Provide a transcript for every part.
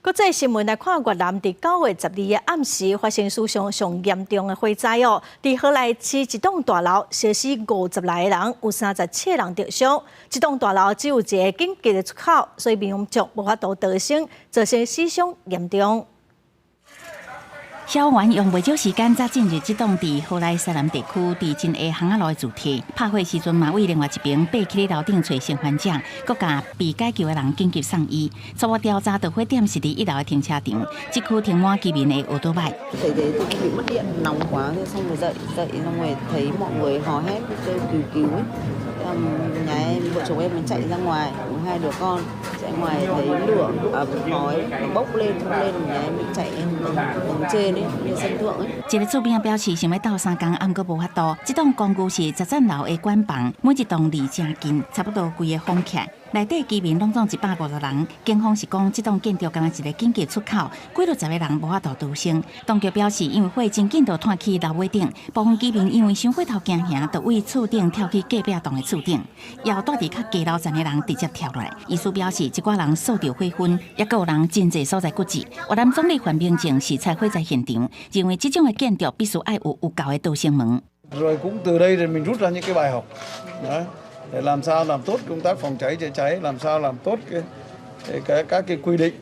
國際新聞來看，越南佇9月12的暗時發生史上上嚴重的火災哦。佇河內市一棟大樓燒死50來個人，有37個人著傷。這棟大樓只有一個緊急的出口，所以民眾無法度逃生，造成死傷嚴重。消防員用袂少時間才進入這棟佇河內西南地區佇真下巷仔路的住宅。拍火時陣嘛，對另外一邊爬起咧樓頂揣生還者，閣共被解救的人緊急送醫。初步調查，著火點是佇一樓的停車場，這區停滿居民的歐多擺。 Thấy thế tôi cũng bị mất điện, nóng quá, xong rồi dậy dậy xong rồi thấy mọi người hò hét kêu cứu cứu ấy. Nhà em, vợ chồng em mới chạy ra ngoài, hai đứa con chạy ngoài thấy lửa à, khói nó bốc lên, nhà em bị chạy lên tầng trên ấy, lên sân thượng ấy. 一个厝邊表示，想欲鬥相共，毋過無法度。這棟公寓是十層樓的管房，每一棟離誠近，差不多規个封起來。內底居民攏總150人。警方是講，這棟建築敢若一個緊急出口，幾落十个人無法度逃生。當局表示，因為火真緊就湠去樓尾頂，部分居民因為傷過頭驚嚇，就對厝頂跳去隔壁棟的厝頂，猶住佇較低樓層的人直接跳落來。醫師表示，一寡人受著火熏，猶閣有人真濟所在骨折。越南總理范明政視察火災現場，認為這種的建築必須愛有有夠的逃生門。 Rồi cũng từ đây thì mình rút ra những cái bài học đó, để làm sao làm tốt công tác phòng cháy chữa cháy, làm sao làm tốt cái các cái quy định,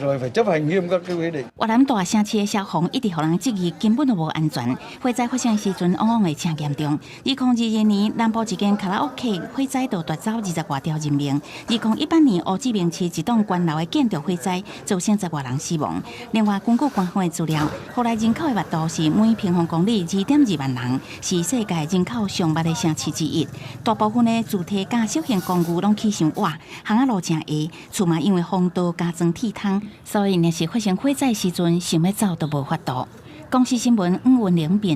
rồi phải chấp hành nghiêm các cái quy định. 越南大城市的消防一直予人質疑根本就無安全，火災發生時陣往往會誠嚴重。2022年南部一間卡拉 OK 火災就奪走20外條人命。2018年胡志明市一棟懸樓的建築火災造成10外人死亡。另外，根據官方的資料，河內人口的密度是每平方公里2.2萬人，是世界人口上密的城市之一。大部分的住宅佮小型公寓攏起傷倚，巷仔路誠狹，厝嘛因為風道加裝鐵窗，所以若是發生火災時陣，想欲走都無法度。公視新聞黃文玲編。